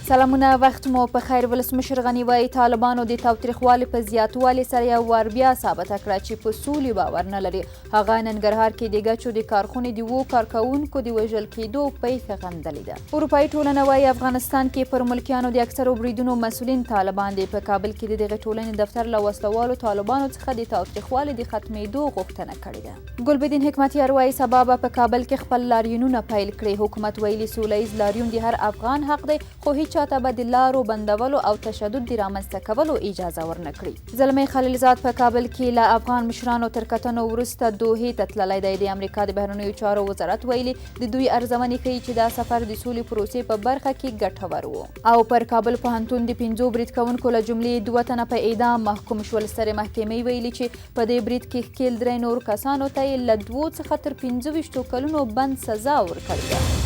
سلامونه، وخت مو په خیر. ولسمشر غني وایي، طالبانو د تاوتریخوالي په زیاتوالي سره یو وار بیا ثابته کړه چې په سولې باور نه لري. هغه ننګرهار کې د ګچو د کارخونې د اوو کارکوونکو د وژل کېدو پېښه غندلې ده. اروپایي ټولنه وایي، افغانستان کې پر ملکیانو د اکثرو بریدونو مسؤلین طالبان دي. په کابل کې د دغې ټولنې دفتر له وسلهوالو طالبانو څخه د تاوتریخوالي د ختمېدو غوښتنه کړې ده. ګلبدین حکمتیار وایي، سبا به په کابل کې خپل لاریونونه پیل کړي. حکومت ویلي، سوله ییز لاریون د هر افغان حق دی، خو هیچا ته به د لارو بندولو او تشدد د رامنځته کولو اجازه ورنه کړي. زلمی خلیلزاد په کابل کې له افغان مشرانو تر کتنو وروسته دوحې ته تللی دی. د امریکا د بهرنیو چارو وزارت ویلي، د دوی ارزونې ښيي چې دا سفر د سولې پروسې په برخه کې ګټور و. او پر کابل پوهنتون د 5 برید کوونکو له جملې 2 تنه په اعدام محکوم شول. سترې محکمې ویلي چې په دې برید کې ښکېل 3 نور کسانو ته یې له 2 څخه تر 25 کلونو بند سزا ورکړې ده.